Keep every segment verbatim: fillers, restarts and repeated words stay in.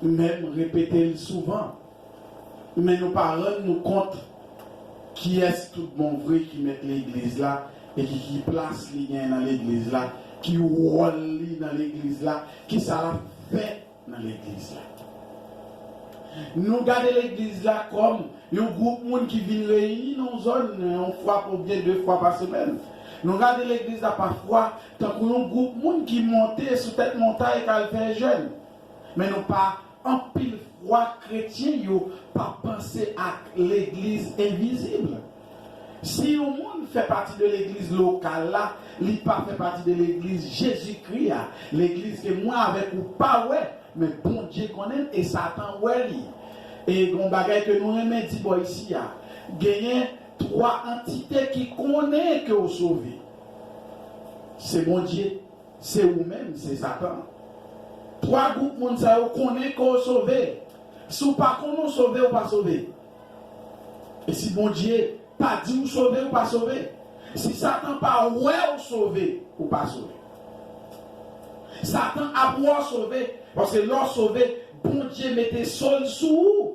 menm repete l souvan. Men nou pa rann nou kont kiyès tout bon vre ki mèt legliz la e ki, ki plas li genyen nan legliz la, ki wòl li nan legliz la, ki sa l ap fè nan legliz la. Nou gade legliz la kòm yon gwoup moun ki vin reyini nan yon zòn yon fwa oubyen de fwa pa semèn. Nou gade legliz la pafwa tankou yon gwoup moun ki monte sou tèt montay k al fè jèn. Men nou pa, anpil fwa kretyen yo pa panse ak legliz envizib. Si yon moun fè pati de legliz lokal la, li pa fè pati de legliz Jezikri a, legliz ke mwen avèk ou pa wè, men Bondye konnen l e Satan wè li. E gon bagay ke nou renmen di bò isi a, genyen twa antite ki konnen ke w sove. Se Bondye, se ou menm, se Satan. Twa gwoup moun sa yo konnen ke w sove. Si w pa konnen w sove, ou pa sove. E si Bondye pa di w sove, ou pa sove. Si Satan pa wè w sove, ou pa sove. Satan ap wè w sove, paske lè w sove, Bondye mete so l sou ou.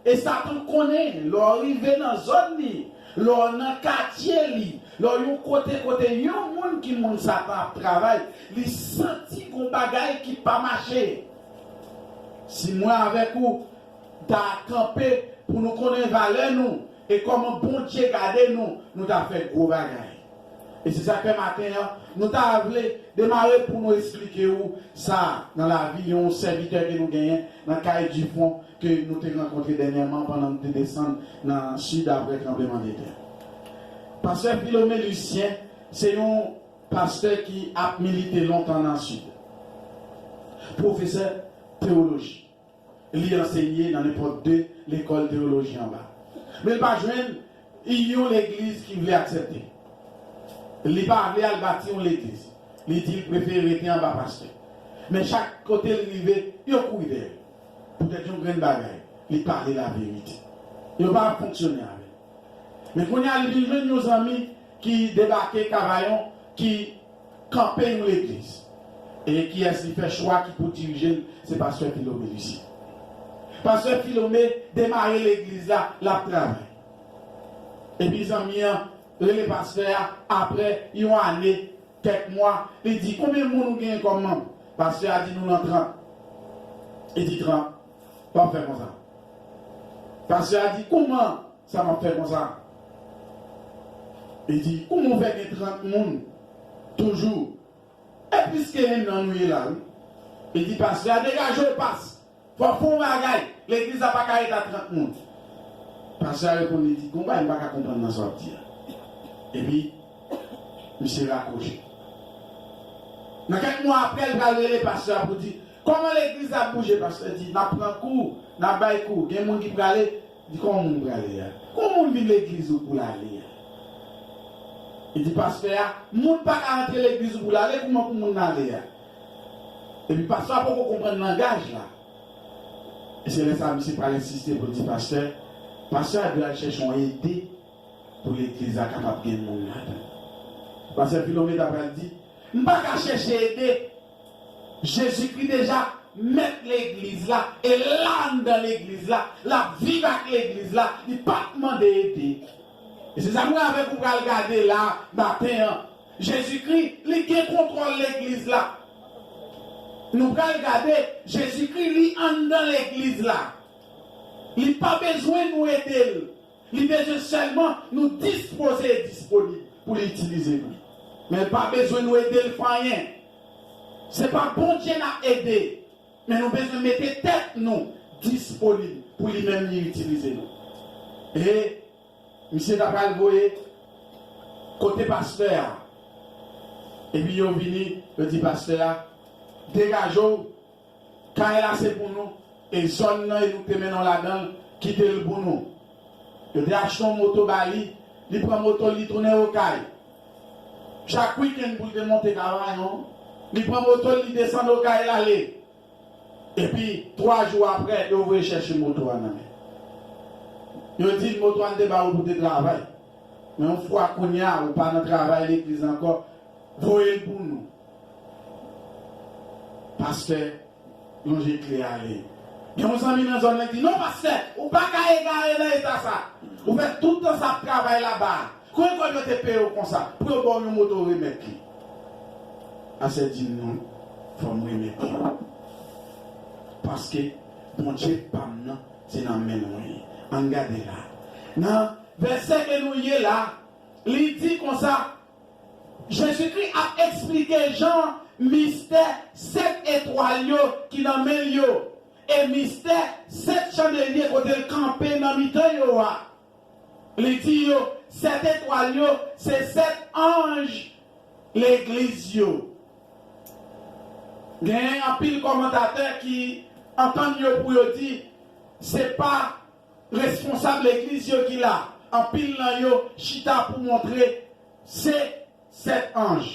E Satan konnen, lè w rive nan zòn li, lè w nan katye li, lè w yon kote kote yon moun ki moun Satan ap travay, li santi gon bagay ki pa mache. Si mwen avèk ou ta kanpe pou nou konnen valè nou e kòman Bondye gade nou, nou ta fè gwo bagay. E se sa k fè maten an, nou ta vle demare pou nou esplike ou sa nan lavi yon sèvitè ke nou genyen nan kay Difon ke nou te rankontre dènyèman pandan nou te desann nan sid apre tranblemanntè. Pastè Philomé Lucien se yon pastè ki ap milite lontan nan sid. Pwofesè teyoloji. Li ansenye nan nenpòt de lekòl teyoloji anba. Men l pa jwenn yon legliz ki vle aksepte l. Li pa vle al bati yon legliz. Li di l prefere rete anba pastè. Men chak kote l rive, yo kouri dèyè l. Poutèt yon grenn bagay, li pale laverite. Yo pa fonksyone avè l. Men kounye a, li vin jwenn yon zanmi ki debake Kavayon, ki kanpe yon legliz. E kiyès li fè chwa ki pou dirije l, se pastè Philomé Lucien. Pastè Philomé demare legliz la, l ap travay. Epi zanmi an rele pastè a apre yon ane, kèk mwa, li di, "Konbyen moun ou genyen kòm manm?" Pastè a di, "Nou nan trant." Li di, "Trant? W ap fè konsa." Pastè a di, "Kouman sa m ap fè konsa?" Li di, "Kouman w fè gen trant moun toujou? E plis ke enn an nou ye la, wi." Li di, "Pastè a degaje w, pas. Fò w fè yon bagay. Legliz la pa ka ret a trant moun." Pastè a reponn li di, "Gon bagay m pa ka konprann nan sa w ap di a." Epi, misye rakwoche. Nan kèk mwa apre, l pral rele pastè a pou di, "Kòman legliz la ap bouje?" Pastè di, "N ap pran kou, n ap bay kou. Gen moun ki prale." Di, "Kòman moun prale a? Kòman moun vin legliz ou pou l ale a?" Li di, "Pastè a, moun pa ka rantre legliz ou pou l ale, kouman pou moun ale a?" Epi pastè a poko konprann langaj la. E se lè sa a misye pral ensiste pou l di pastè, pastè a dwe al chèche yon ede pou legliz la kapab gen moun ladan l. Pastè Philomé ta pral di, "M pa ka chèche ede. Jezikri deja mèt legliz la, e l la anndan legliz la, l ap viv ak legliz la, li pa t mande ede." E se sa mwen avèk ou pral gade la maten an. Jezikri, li gen kontwòl legliz la. Nou pral gade, Jezikri, li anndan legliz la. Li pa bezwen nou ede l. Li bezwen sèlman nou dispoze e disponib pou li itilize nou. Men l pa bezwen nou ede l fè anyen. Se pa Bondye n ap ede, men nou bezwen mete tèt nou disponib pou li menm li itilize nou. E misye ta pral voye kote pastè a. Epi yo vini, yo di pastè a, "Degaje w, kay la se pou nou, e zòn nan e nou k te mennen w ladan l, kite l pou nou." Yo te achte yon moto ba li, li pran moto l, li tounen Okay. Chak wikenn pou l te monte Kavayon, li pran moto l, li desann Okay, l ale. Epi, twa jou apre, yo voye chèche moto a nan men. Yo di l, "Moto a n te ba ou pou te travay. Men yon fwa kounye a, ou pa nan travay legliz ankò, voye l pou nou." Pastè lonje kle ale. Gen yon zanmi nan zòn nan ki di, "Non, pastè, ou pa ka egare nan eta sa. Ou fè tout tan sa ap travay laba a. Konbyen kòb yo te peye w konsa pou yo ba w yon moto remèt li?" Pastè di, "Non, fò m remèt li. Paske Bondye pa m nan, se nan men l mwen ye." Ann gade la. Nan vèsè ke nou ye la, li di konsa, Jezikri ap eksplike Jan mistè sèt etwal yo ki nan men l yo, e mistè sèt chandelye kote l kanpe nan mitan yo a. Li di yo, sèt etwal yo, se sèt anj legliz yo. Gen anpil kòmantatè ki antann yo pou yo di, se pa responsab legliz yo ki la. Anpil nan yo chita pou montre se sèt anj.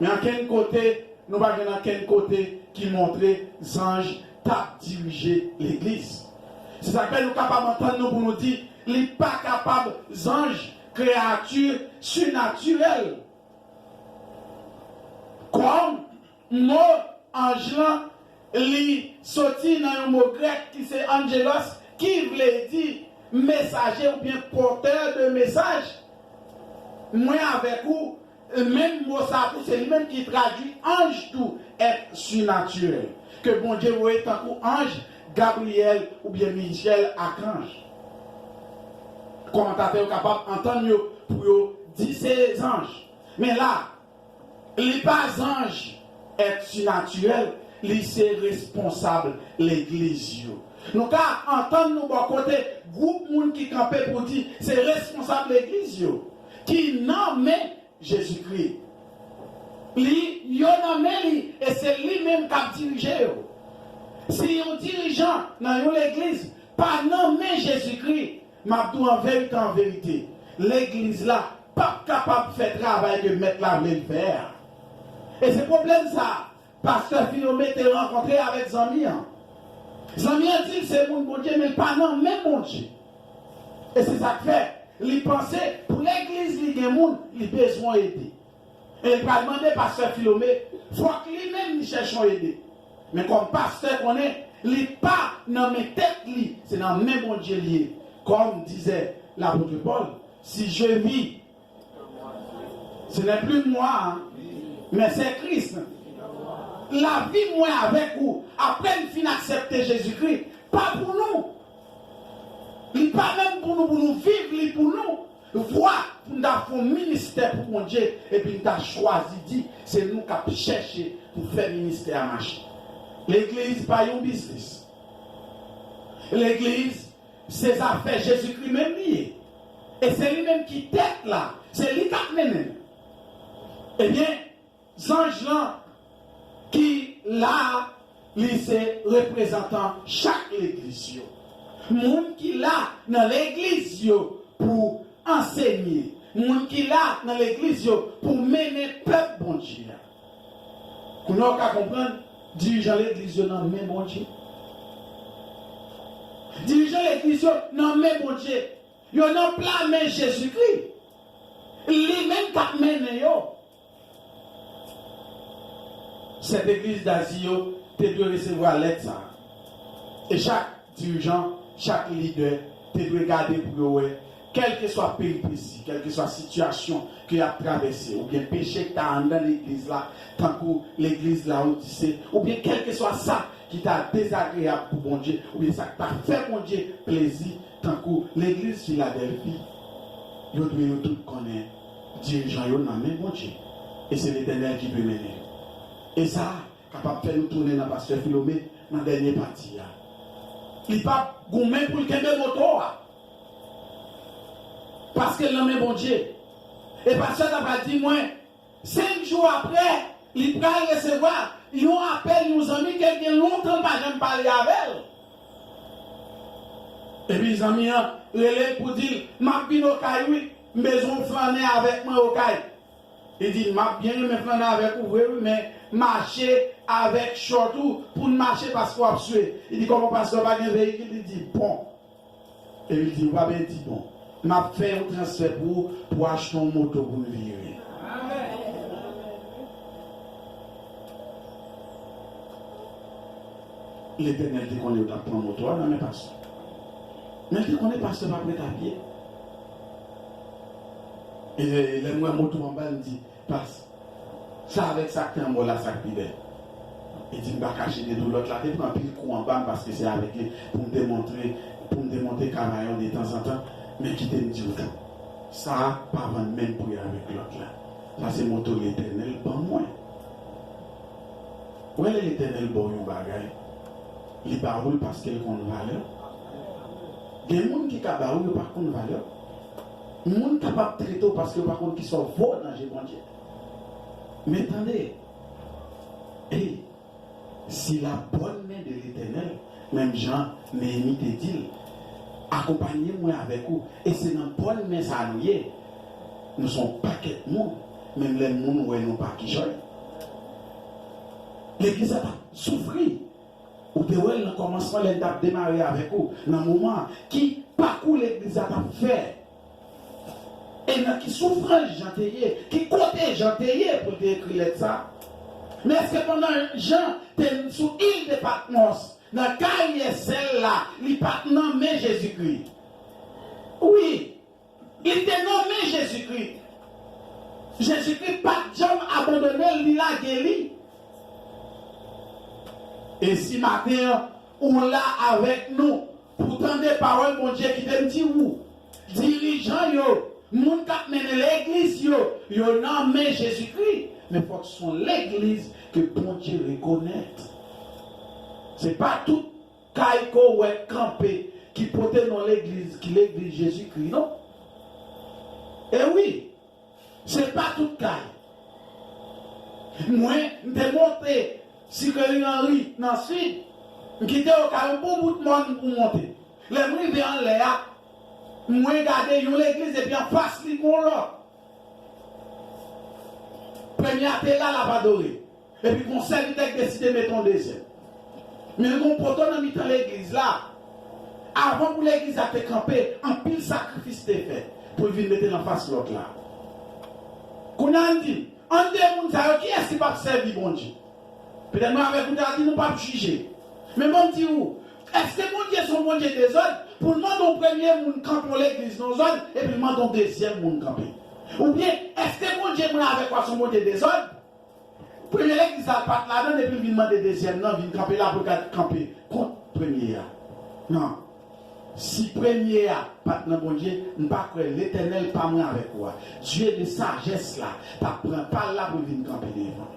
Men ankenn kote, nou pa jwenn ankenn kote ki montre zanj t ap dirije legliz. Se sa k fè nou kapab antann nou pou nou di, li pa kapab zanj, kreyati sinatirèl. Kòm mo anj lan, li soti nan yon mo grèk ki se angelos, ki vle di mesaje oubyen pòtè de mesaj. Mwen avèk ou, menm mo sa tou, se li menm ki tradui anj tou, èt sinatirèl. Ke Bondye voye tankou anj, Gabriyèl oubyen Michèl, akanj. Kòmantatè yo kapab antann yo pou yo di se zanj. Men la, li pa zanj èt sinatirèl, li se responsab legliz yo. Nou ka antann nou bò kote gwoup moun ki kanpe pou di se responsab legliz yo, ki nan men Jezikri. Li, yo nan men li, e se li menm k ap dirije yo. Si yon dirijan nan yon legliz pa nan men Jezikri, m ap di w an verite, an verite, legliz la p ap kapab fè travay ke mèt la vle l fè a. E se pwoblèm sa a pastè Filome te rankontre avèk zanmi an. Zanmi an di l se moun Bondye, men l pa nan men Bondye. E se sa k fè li panse pou legliz li gen moun, li bezwen ede. E li pral mande pastè Filome, fòk li menm li chèche yon ede. Men kòm pastè konnen, li pa nan men tèt li, se nan men Bondye li ye. Comme disait l'apôtre Paul, si je vis, ce n'est plus moi, mais c'est Christ. Lavi mwen avèk ou, apre n fin aksepte Jezikri, pa pou nou. Li pa menm pou nou, pou nou viv li pou nou. Vwa pou n ta fè yon ministè pou Bondye, epi n ta chwazi di, se nou k ap chèche pou fè ministè a mache. Legliz pa yon biznis. Legliz, se zafè Jezikri menm li ye. E se li menm ki tèt la. Se li k ap mennen l. Ebyen, zanj lan ki la a, li se reprezantan chak legliz yo. Moun ki la nan legliz yo pou ansenye. Moun ki la nan legliz yo pou mennen pèp Bondye a. Kounye a w ka konprann, dirijan legliz yo nan men Bondye. Dirijan legliz yo nan men Bondye. Yo nan pla men Jezikri. Li menm k ap mennen yo. Sèt egliz Dazi yo te dwe resevwa lèt sa a. E chak dirijan, chak lidè te dwe gade pou yo wè, kèlkeswa peripesi, kèlkeswa sitiyasyon ke y ap travèse, oubyen peche ki ta anndan legliz la, tankou legliz Lawodise, oubyen kèlkeswa sa ki ta dezagreyab pou Bondye, oubyen sa k pa fè Bondye plezi, tankou legliz Filadèlfi, yo dwe yo tout konnen dirijan yo nan men Bondye. E se Letènèl ki dwe mennen yo. E sa kapab fè nou tounen nan pastè Filome nan dènye pati a. Li p ap goumen pou l kenbe moto a. Paske l nan men Bondye. E pastè ta pral di mwen, senk jou apre, li pral resevwa yon apèl yon zanmi ke l gen lontan l pa janm pale avè l. Epi zanmi an rele l pou di l, "M ap vin Okay wi, m bezwen w flannen avèk mwen Okay." Li di, "M ap byen renmen flannen avèk ou vre wi, men mache avèk chòt ou pou n mache paske w ap swe." Li di, "Kòman pastè pa gen veyikil?" Li di, "Bon." Epi l di, "Ou pa byen di bon. M ap fè yon transfè pou ou, pou w achte yon moto pou n vire." Letènèl te konnen yo t ap pran moto a nan men pastè. Men l te konnen pastè p ap ret a pye. E lè m wè moto anba, m di, Pas, sa avèk sa k te anba w la, sa k pi bèl? E di m pa kache de tou, lòt la te pran anpil kou anba m paske se avèk li pou m te montre, pou m te monte kavayon detanzantan, men kite m di w tou, sa a pa vann menm pri avèk lòt la. Sa se moto Letènèl ban mwen. Ou wè lè Letènèl ba w yon bagay, li ba ou l paske l konn valè w. Gen moun ki ka ba ou, yo pa konn valè w. Moun kapab trete w paske yo pa konn kisa w vo nan je Bondye. Men tande, e si la bonne main de l'Éternel, menm jan Neyemi te di l, akonpanye mwen avèk ou, e se nan bòn men sa a nou ye. Nou se yon pakèt moun, menm lè moun wè nou pa kijòy. Legliz la t ap soufri. Ou te wè l nan kòmansman lè n t ap demare avèk ou, nan moman an, ki pakou legliz la t ap fè. E nan ki soufrans Jan te ye, ki kote Jan te ye pou l te ekri lèt sa a. Men èske pandan Jan te sou il de Patmòs, nan karyè sèl la, li pa t nan men Jezikri? Wi. Li te nan men Jezikri. Jezikri pa t janm abandone l, li lage li. E si maten an, ou la avèk nou pou tande pawòl Bondye, kite m di ou, dirijan yo, moun k ap mennen legliz yo, yo nan men Jezikri. Men fòk se yon legliz ke Bondye rekonèt. Se pa tout kay ke w wè kanpe ki pote non legliz, ki legliz Jezikri, non? E wi, se pa tout kay. Mwen, m te monte Sikori Anri nan Sid, m kite yo ka yon bon bout mòn pou monte. Lè m rive anlè a, mwen gade yon legliz epi anfas li gon lòt. Premye a te la, l ap adore. Epi gon sèvitè k deside mete yon dezyèm. Men gon poto nan mitan legliz la. Avan pou legliz la te kanpe, anpil sakrifis te fèt pou l vin mete l anfas lòt la. Kounye a n di, ant de moun sa yo, kiyès ki p ap sèvi Bondye? Petèt mwen avèk ou ta di nou p ap jije. Men ban m di ou, èske Bondye se yon Bondye dezòd pou l mande yon premye moun kanpe yon legliz nan yon zòn epi l mande yon dezyèm moun kanpe? Oubyen, èske Bondye mwen avèk ou a se yon Bondye dezòd? Premye legliz la pa t ladan l epi l vin mande dezyèm nan vin kanpe la pou l ka kanpe kont premye a. Non. Si premye a pa t nan Bondye, m pa kwè Letènèl pa mwen avèk ou a, Dye de sajès la, t ap pran pa l la pou l vin kanpe devan.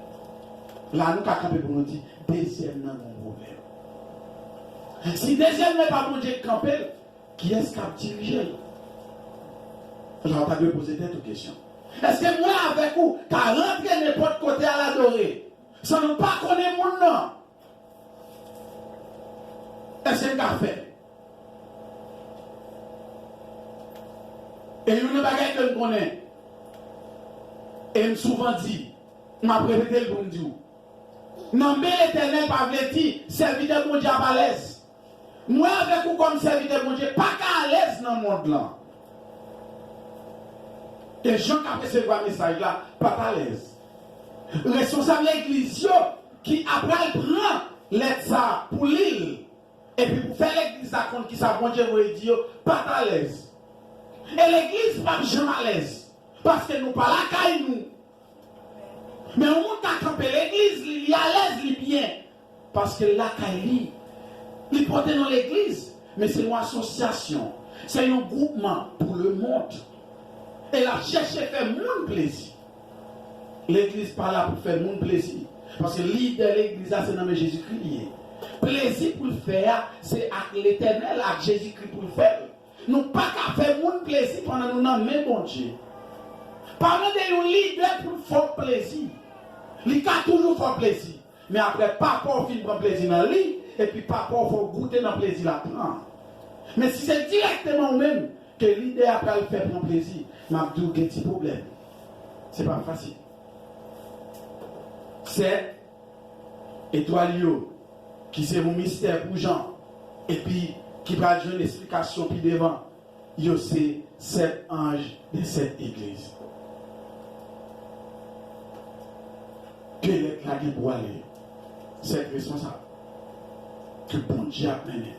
La nou ka kanpe pou nou di, dezyèm nan gon pwoblèm. Si dezyèm nan pa Bondye k kanpe l, kiyès k ap dirije l? La ou ta dwe poze tèt ou kesyon. Èske mwen avèk ou ka rantre nenpòt kote al adore san nou pa konnen moun nan? Èske n ka fè l? E youn nan bagay ke m konnen, e m souvan di, m ap repete l pou m di w, nan men Letènèl pa vle di sèvitè Bondye ap alèz. Mwen avèk ou kòm sèvitè Bondye pa ka alèz nan mond lan. E jan k ap resevwa mesaj la pa t alèz. Responsab legliz yo ki apral pran lèt sa a pou li l, epi pou fè legliz la konn kisa Bondye voye di yo, pa t alèz. E legliz p ap janm alèz, paske nou pa lakay nou. Men yon moun ka kanpe legliz li, li alèz, li byen, paske l lakay li. Li pote non legliz, men se yon asosyasyon, se yon gwoupman pou lemonn. E l ap chèche fè moun plezi. Legliz pa la pou fè moun plezi. Paske lidè legliz la se nan men Jezikri li ye. Plezi pou l fè a, se ak Letènèl, ak Jezikri pou l fè l. Nou pa ka fè moun plezi pandan nou nan men Bondye. Pa mande yon lidè pou l fè w plezi. Li ka toujou fè w plezi. Men apre papa w fin pran plezi nan li, epi papa w fè w goute nan plezi l ap pran. Men si se dirèkteman ou menm ke lidè a pral fè pran plezi, m ap di w gen ti pwoblèm. Se pa fasil. Sèt etwal yo, ki se yon mistè pou Jan, epi ki pral jwenn esplikasyon pi devan, yo se sèt anj de sèt egliz. Ke lèt la gen pou ale. Sèt responsab. Ke Bondye ap mennen.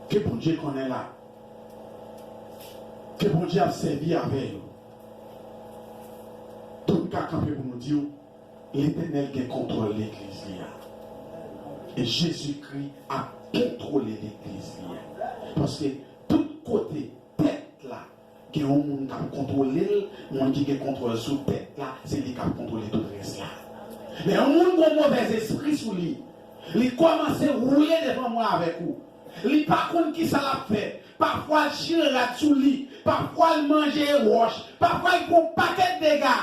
Ke Bondye konnen la. Ke Bondye ap sèvi avè yo. Tout ka kanpe pou nou di w, Letènèl gen kontwòl legliz li a. E Jezikri ap kontwole legliz li a. Paske tout kote tèt la gen yon moun k ap kontwole l, moun ki gen kontwòl sou tèt la, se li k ap kontwole tout rès la. Lè yon moun gen yon movèzespri sou li, li kòmanse woule devan mwen avèk ou. Li pa konn kisa l ap fè. Pafwa l chire rad sou li. Pafwa l manje wòch. Pafwa l pran yon pakèt dega.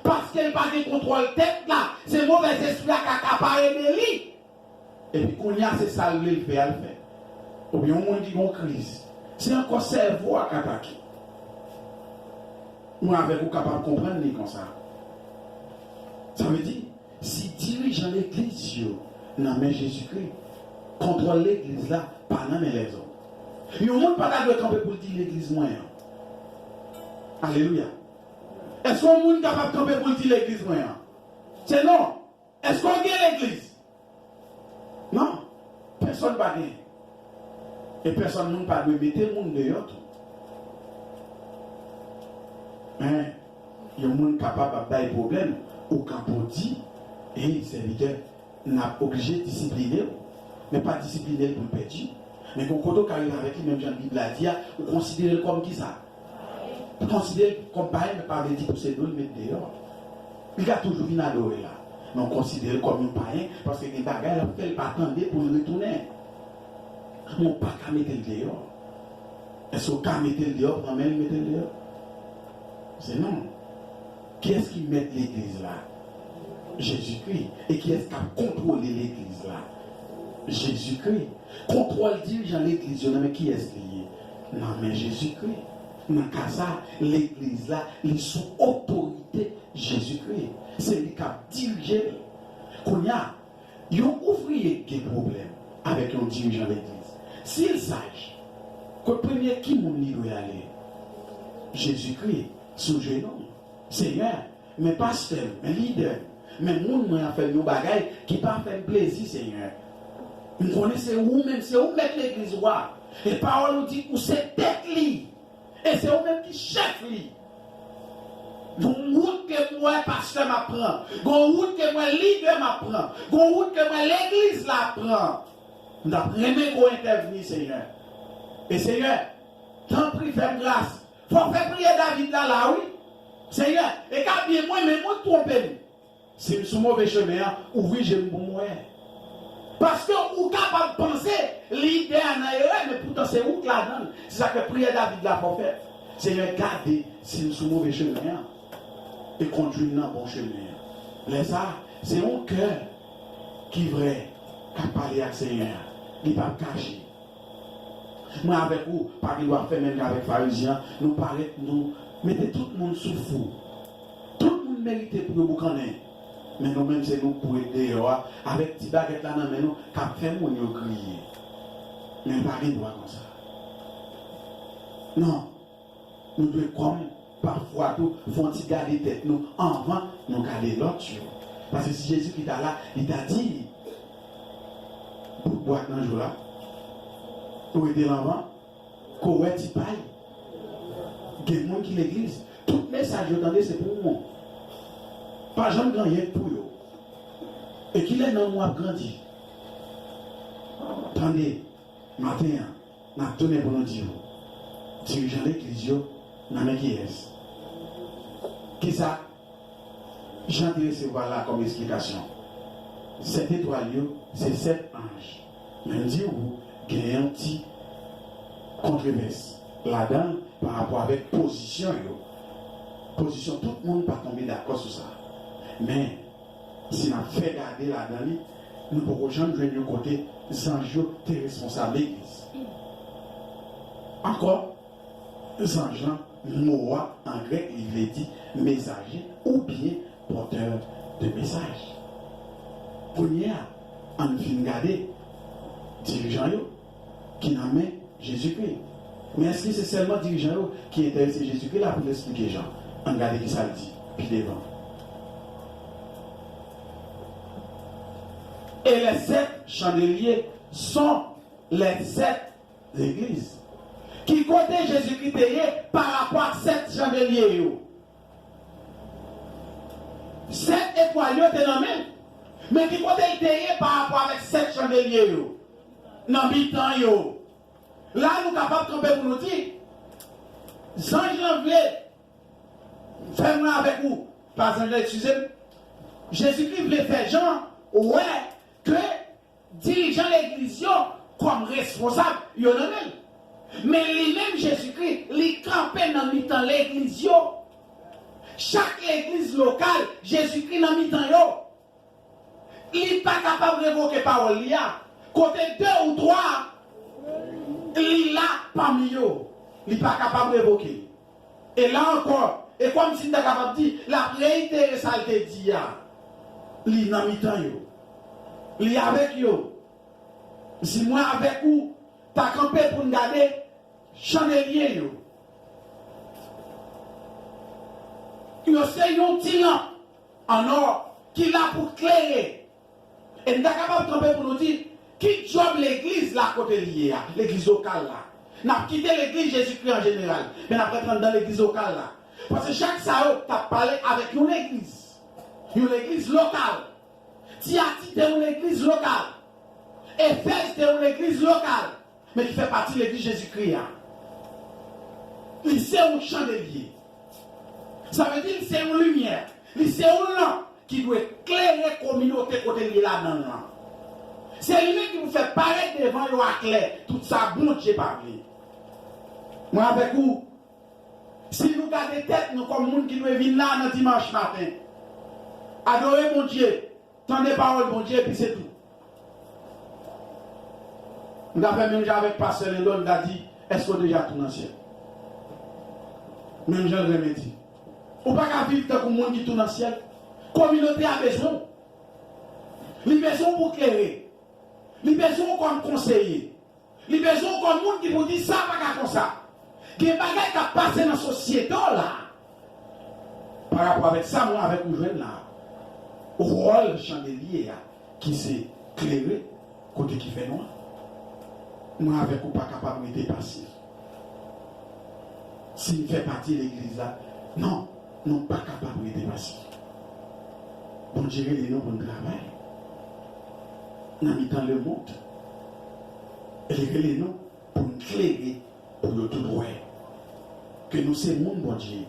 Paske l pa gen kontwòl tèt la, se movèzespri a k akapare de li. Epi kounye a, se sa l vle l fè a, l fè. Oubyen yon moun ki gen yon kriz, se ankò sèvo a k atake. Mwen avèk ou kapab konprann li konsa. Sa vle di, si dirijan legliz yo nan men Jezikri, kontwòl legliz la pa nan men lèzòm. Yon moun pa ta dwe kanpe pou l di legliz mwen an. Alelouya. Èske yon moun kapab kanpe pou l di legliz mwen an? Se non. Èske w gen legliz? Non. Pèsonn pa gen. E pèsonn moun pa dwe mete moun deyò tou. Men, yon moun kapab ap bay pwoblèm, ou kanpe w di, ey, sèvitè, n ap oblije disipline w. Men pa disipline l pou l pèdi. Men gen kote w ka rive avèk li, menm jan Bib la di a, ou konsidere l kòm kisa? Konsidere l kòm payen, men pa vle di pouse do l met deyò. Li ka toujou vin adore la. Men w konsidere l kòm yon payen, paske gen bagay l ap fè, l pa tande pou l retounen. Men w pa ka mete l deyò. Èske w ka mete l deyò, pran men l, mete l deyò? Se non. Kiyès ki mèt legliz la? Jezikri. E kiyès k ap kontwole legliz la? Jezikri. Kontwòl dirijan legliz yo nan men kiyès li ye? Nan men Jezikri. Nan ka sa, legliz la, li sou otorite Jezikri. Se li k ap dirije l. Kounye a, yon ouvriye k gen pwoblèm avèk yon dirijan legliz. Si l saj, kot premye ki moun li dwe ale? Jezikri, sou jenou. Senyè, men pastè m, men lidè m, men moun mwen an fè m yon bagay ki pa fè m plezi, Senyè. M konnen se ou menm, se ou mèt legliz ou a. E pawòl ou di ou se tèt li. E se ou menm ki chèf li. Gon wout ke m wè pastè m ap pran. Gon wout ke m wè lidè m ap pran. Gon wout ke m wè legliz la ap pran. M t ap renmen ke w entèvni, Senyè. E Senyè, tanpri fè m gras. Fò w fè priyè David la la, wi. Senyè, e ka byen mwen, men mwen twonpe m. Si m sou move chemen an, ouvri je m pou m wè. Paske ou kapab panse lidè a nan erè, men poutan se ou k ladan l. Se sa k fè priyè David la fò fèt. Senyè, gade si m sou move chemen an e kondui m nan bon chemen an. Lè sa a, se yon kè ki vrè k ap pale ak Senyè a. Li p ap kache. Mwen avèk ou pa gen dwa fè menm jan avèk Farizyen an, nou parèt, nou mete tout moun sou fou. Tout moun merite pou yo boukannen. Men nou menm, se nou k pou ret deyò a, avèk ti bagèt la nan men nou, k ap fè moun yo kriye. Men pa gen dwa konsa. Non. Nou dwe kòm pafwa tou fè yon ti gade tèt nou anvan nou gade lòt yo. Paske si Jezikri ta la, li ta di, bout bwa k nan je w la, ou rete l anvan, ke w wè ti pay. Gen moun ki legliz, tout mesaj yo tande se pou ou. Pa janm gen anyen k pou yo. E kilè nanm ou ap grandi? Tande, maten an, n ap tounen pou nou di w, dirijan legliz yo nan men kiyès? Kisa Jan te resevwa la kòm esplikasyon? Sèt etwal yo se sèt anj. Men m di w, gen yon ti kontrevès ladan l pa rapò avèk pozisyon yo. Pozisyon tout moun pa tonbe dakò sou sa. Men, si n ap fè gade ladan li, nou poko janm jwenn yon kote zanj yo te responsab legliz. Ankò, zanj lan, mo a an grèk, li vle di mesaje oubyen porteur de message. Kounye a, ann fin gade dirijan yo ki nan men Jezikri. Men èske se sèlman dirijan yo ki enterese Jezikri la pou l esplike Jan? Ann gade ki sa l di pi devan. Et les sept chandeliers sont les sept églises. Ki kote Jezikri te ye pa rapò ak sèt chandelye yo? Sèt etwal yo te nan men l. Men ki kote l te ye pa rapò avèk sèt chandelye yo? Nan mitan yo. La, nou kapab kanpe pou nou di, zanj lan vle, fè mwen avèk ou, pa zanj lan, eskize m, Jezikri vle fè Jan wè ke dirijan legliz yo kòm responsab yo nan men l. Men li menm Jezikri, li kanpe nan mitan legliz yo. Chak legliz lokal, Jezikri nan mitan yo. Li pa kapab revoke pawòl li a. Kote de ou twa, li la pami yo. Li pa kapab revoke. E la ankò, e kòmsi m ta kapab di, l ap reitere sa l te di a. Li nan mitan yo. Li avèk yo. Si mwen avèk ou ta kanpe pou n gade chandelye yo, yo se yon ti lanp an ò ki la pou klere. E n ta kapab kanpe pou nou di, ki djòb legliz la kote li ye a, legliz lokal la? N ap kite legliz Jezikri an jeneral, men n ap rantre anndan legliz lokal la. Paske chak sa yo t ap pale avèk yon legliz. Yon legliz lokal. Tiyati te yon legliz lokal. Efèz te yon legliz lokal, men ki fè pati legliz Jezikri a. Li se yon chandelye. Sa vle di li se yon limyè. Li se yon lanp ki dwe klere kominote kote l ye ladan l lan. Se li menm ki pou fè parèt devan yo aklè tout sa Bondye pa vle. Mwen avèk ou, si nou gade tèt nou kòm moun ki dwe vin la nan dimanch maten, adore Bondye, tande pawòl Bondye, epi se tou. M ta fè menm jan avèk pastè Lendon, m ta di, èske w deja tou nan syèl? Menm jan l renmen di. Ou pa ka viv tankou moun ki tou nan syèl. Kominote a bezwen w. Li bezwen w pou klere. Li bezwen w kòm konseye. Li bezwen w kòm moun ki pou di sa pa ka konsa. Gen bagay k ap pase nan sosyete w la. Pa rapò avèk sa mwen avèk ou jwenn la. Wòl chandelye a ki se klere kote ki fè nwa. Mwen avèk ou pa kapab rete pasif. Si n fè pati legliz la, non, nou pa kapab rete pasif. Bondye rele nou pou n travay nan mitan lemonn. Li rele nou pou n klere, pou yo tout wè ke nou se moun Bondye.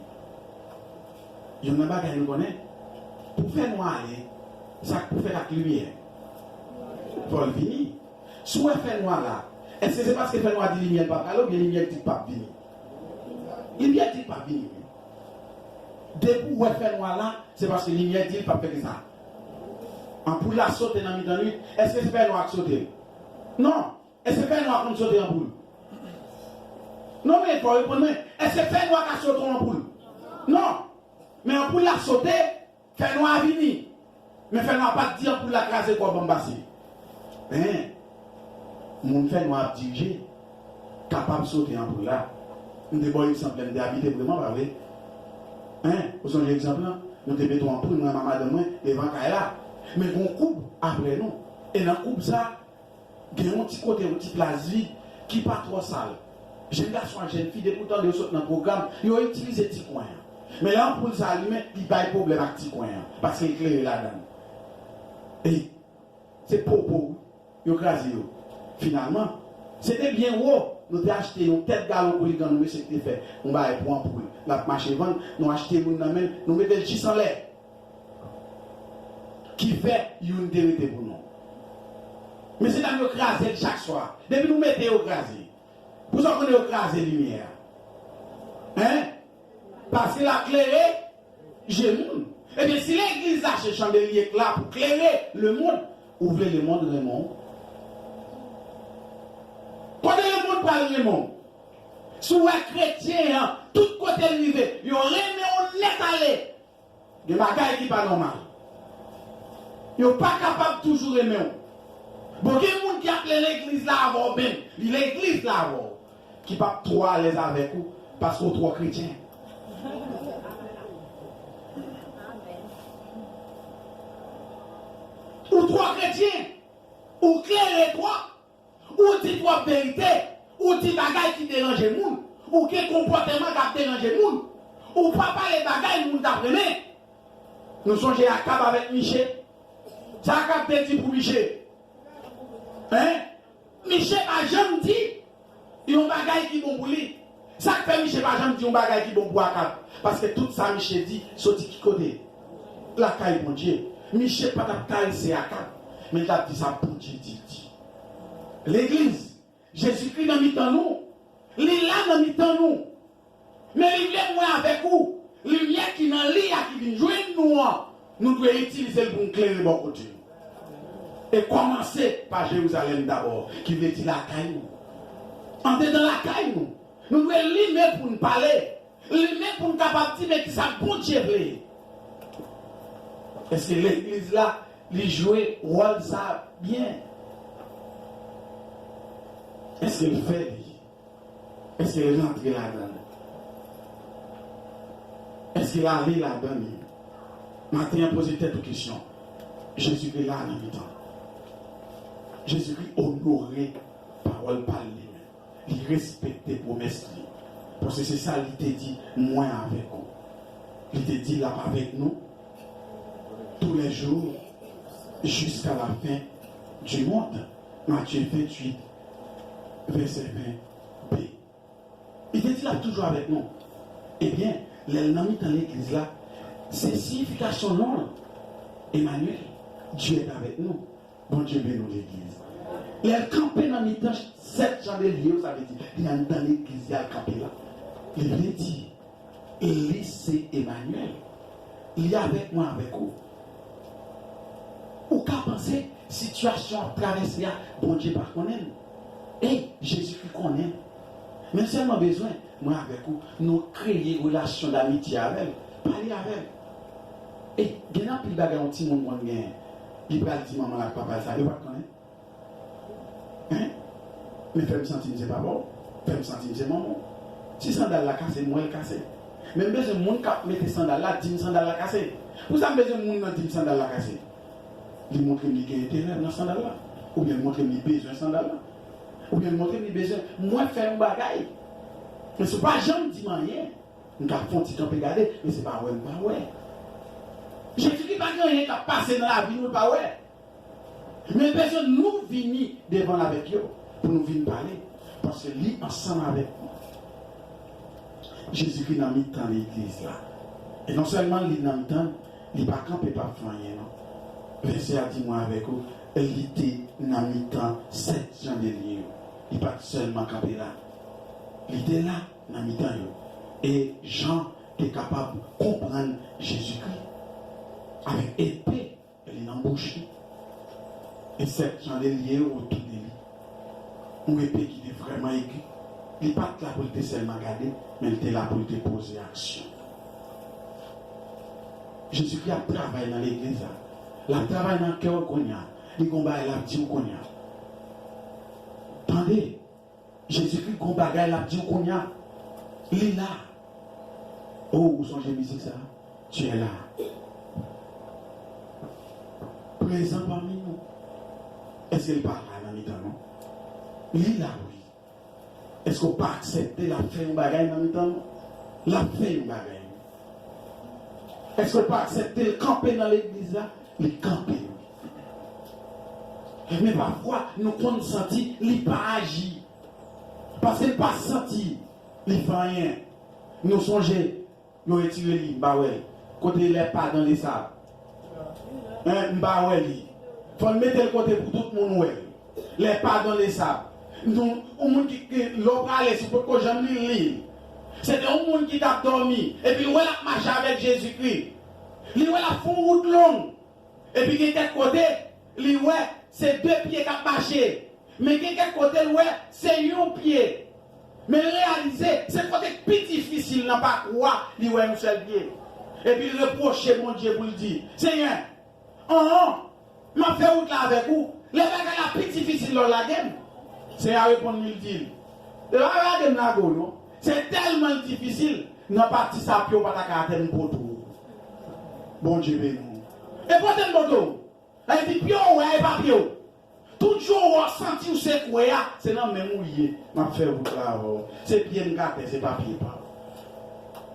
Youn nan bagay nou konnen, pou fè nwa ale, sa k pou fèt ak limyè? Fò l vini. Si w wè fè nwa la, èske se paske fè nwa di limyè p ap ale oubyen limyè di l p ap vini? Limyè di l p ap vini, wi. Depi w wè fè nwa la, se paske limyè di l p ap fè kisa? Anpoul la sote nan mitan nwit, èske se fè nwa k sote l? Non. Èske fè nwa konn sote anpoul? Non, men fò w reponn mwen. Èske fè nwa ka sote yon anpoul? Non. Men anpoul la sote, fè nwa vini. Men fè nwa pa t di anpoul la kraze kò w, ban m pase. Hein? Moun fè nwa ap dirije kapab sote anpoul la. M te ba w egzanp lè m te abite Breman, pa vre? Hein? Ou sonje egzanp lan? Nou te mete yon anpoul, mwen ak madanm mwen, devan kay la. Men gen yon koub apre nou. E nan koub sa, gen yon ti kote, yon ti plas vid ki pa twò sal. Jenn gason ak jenn fi, depi w tande yo sot nan pwogram, yo itilize ti kwen an. Men lè anpoul sa alimen, li bay pwoblèm ak ti kwen an, paske l klere ladan l. E se popo, wi, yo kraze yo. Finalman, se te byen wo, nou te achte yon tèt galon kouligan, nou mesye ki te fè yon bagay pou anpoul, l ap mache vann, nou achte youn nan men l, nou mete l jis anlè. Ki fè youn te rete pou nou. Mesye dam yo kraze l chak swa. Depi nou mete yo kraze. Pou sa w konnen yo kraze limyè a. Hein? Paske l ap klere je moun. Ebyen, si legliz la se chandelye k la pou klere lemonn, ou vle lemonn renmen w? Kote lemonn pral renmen w? Si w wè kretyen an, tout kote l rive, yo renmen w nèt ale. Gen bagay ki pa nòmal. Yo pa kapab toujou renmen w. Bon, gen moun ki ap le legliz la avè w menm, li legliz la avè w, ki p ap twò alèz avèk ou, paske w twò kretyen. Ou twò kretyen. Ou klere twòp. Ou di twòp verite. Ou di bagay ki deranje moun. Ou gen konpòteman k ap deranje moun. Ou pa pale bagay moun t ap renmen. Nou sonje Akab avèk Miche. Sa Akab te di pou Miche? Hein? Miche pa janm di yon bagay ki bon pou li. Sa k fè Miche pa janm di yon bagay ki bon pou Akab? Paske tout sa Miche di soti ki kote? Lakay Bondye. Miche pa t ap karese Akab, men l t ap di sa Bondye di l di. Legliz, Jezikri nan mitan nou. Li la nan mitan nou. Men li vle mwen avèk ou. Limyè ki nan li a ki vin jwenn nou an, nou dwe itilize l pou n klere bò kote nou. E kòmanse pa Jerizalèm dabò, ki vle di lakay nou. Andedan lakay nou, nou dwe limen pou n pale. Limen pou n kapab di men kisa Bondye vle. Èske legliz la, li jwe wòl sa byen? Èske l fè li? Èske l rantre ladan l? Èske l ale ladan li? Maten an, poze tèt ou kesyon. Jezikri la nan mitan. Jezikri onore pawòl pa l li menm. Li respekte pwomès li. Paske se sa li te di, mwen avèk ou. Li te di l ap avèk nou tous les jours jusqu'à la fin du monde. Matthieu vingt-huit, vèsè ven b. Li te di l ap toujou avèk nou. Ebyen, lè l nan mitan legliz la, se siyifikasyon non l, Emmanuel, Dieu est avec nous. Bondye beni w legliz. Lè l kanpe nan mitan sèt chandelier yo, sa vle di li anndan legliz li al kanpe la. Li vle di, li se Emmanuel. Li avèk mwen, avèk ou. Ou ka panse sitiyasyon w ap travèse a, Bondye pa konnen l. Ey, Jezikri konnen l. Men l sèlman bezwen mwen avèk ou, nou kreye relasyon damitye avè l. Pale avè l. Ey, gen anpil bagay yon timoun konn genyen. Li pral di manman l ak papa l sa, yo pa t konnen. Hein? Men fè m santi m se papa w. Fè m santi m se manman w. Si sandal la kase, m wè l kase. Men m bezwen moun k ap mete sandal la di m sandal la kase. Pou sa m bezwen moun nan di m sandal la kase? Li montre m li gen enterè nan sandal la. Oubyen l montre m li bezwen sandal la. Oubyen l montre m li bezwen mwen fè yon bagay. Men si w pa janm di m anyen, m ka fè yon ti kanpe gade, men se pa wè m pa wè. Jezikri pa gen anyen k ap pase nan lavi nou l pa wè. Men bezwen nou vini devan l avèk yo pou nou vin pale, paske li ansanm avèk nou. Jezikri nan mitan legliz la. E non sèlman li nan mitan l, li pa kanpe p ap fè anyen non. Vèsè a di mwen avèk ou, li te nan mitan sèt chandelier yo. Li pa t sèlman kanpe la. Li te la nan mitan yo. E Jan te kapab konprann Jezikri avèk epe li nan bouch li. E sèt chandelier yo otou de li. Yon epe ki te vrèman egi. Li pa t la pou l te sèlman gade, men l te la pou l te poze aksyon. Jezikri ap travay nan legliz la. L ap travay nan kè w kounye a. Li gon bagay l ap di w kounye a. Tande! Jezikri gon bagay l ap di w kounye a. Li la. O, ou sonje mizik sa? Tu es là. Présent parmi nous. Èske l pa la nan mitan nou? Li la, wi. Èske w pa aksepte l ap fè yon bagay nan mitan nou? L ap fè yon bagay, wi. Èske w pa aksepte l kanpe nan legliz la? Li kanpe, wi. Men pafwa, nou konn santi li pa aji. Paske l pa santi li fè anyen. Nou sonje, yo retire li, m pa wè l. Kote les pas dans les sables? Hein, m pa wè li. Fò n mete l kote pou tout moun wè l. Les pas dans les sables. Nou, yon moun ki, ki, lè w prale, si w potko janm li, li. Se te yon moun ki t ap dòmi, epi l wè l ap mache avèk Jezikri. Li wè l ap fè yon wout long. Epi gen kèk kote, li wè se de pye k ap mache. Men gen kèk kote, l wè se yon pye. Men l reyalize se kote k pi difisil nan pakou a, li wè yon sèl pye. Epi l repwoche Bondye pou l di, Senyè, anhan, m ap fè wout la avèk ou. Lè bagay la pi difisil lè w lage m. Senyè a reponn li, l di l, Yo pa lage m lage w non. Se tèlman l difisil, nan pati sa pye w pa ta ka atèn poto. Bondye beni w. E poto m poto. Sa vle di pye w wè, e pa pye w. Tout jan w santi w sekwe a, se nan men m ou ye. M ap fè wout la avè w. Se pye m k atè, se pa pye pa w.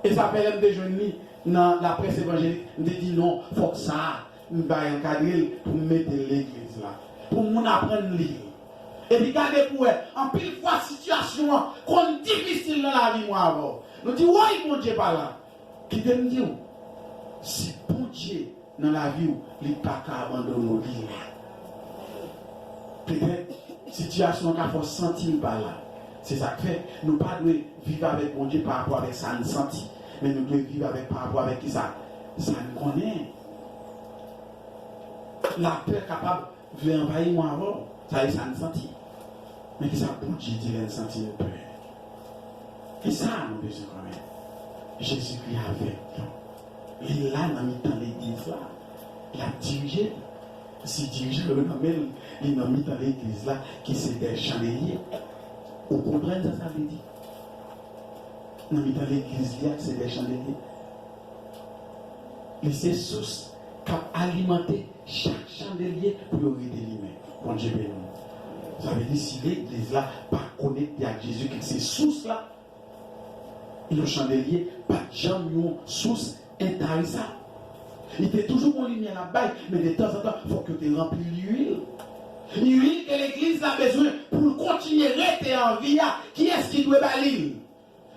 E sa fè lè m te jwenn li nan laprès evanjelik, m te di non, fòk sa a, m bay ankadre l pou m mete l legliz la. Pou moun aprann li. Epi gade pou wè, anpil fwa sitiyasyon an konn difisil nan lavi mwen avè w. Nou di, woy, Bondye pa la. Kite m di w, si Bondye nan lavi w, li pa ka abandone w, li la. Petèt, sitiyasyon an ka fè w santi l pa la. Se sa k fè, nou pa dwe viv avèk Bondye pa rapò avèk sa n santi, men nou dwe viv avèk pa rapò avèk kisa? Sa n konnen. Lapè kapab vle anvayi mwen avè w. Sa e sa n santi. Men kisa Bondye di lè n santi n pè? E sa nou bezwen konnen. Jezikri avèk nou. Li la nan mitan legliz la. L ap dirije l. Si dirijan yo nan men l, li nan mitan legliz la, ki se de chandelye. Ou konprann sa sa vle di? Nan mitan legliz li a, ki se de chandelye. Li se sous k ap alimante chak chandelye pou yo rete limen. Bondye beni nou. Sa vle di, si legliz la pa konekte ak Jezikri, ki se sous la, yon chandelye pa t janm yon sous entarisab. Li te toujou gon limyè l ap bay, men detanzantan, fòk yo te ranpli l lwil. Lwil ke legliz la bezwen pou l kontinye rete an vi a, kiyès ki dwe ba li l?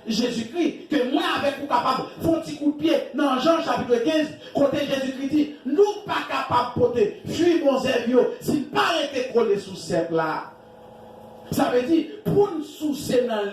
Jezikri, ke mwen avèk ou kapab fè yon ti kout pye nan Jan chapit kenz, kote Jezikri di, nou pa kapab pote fwi bon zèb yo si n pa rete kole sou sèp la. Sa vle di, pou n souse nan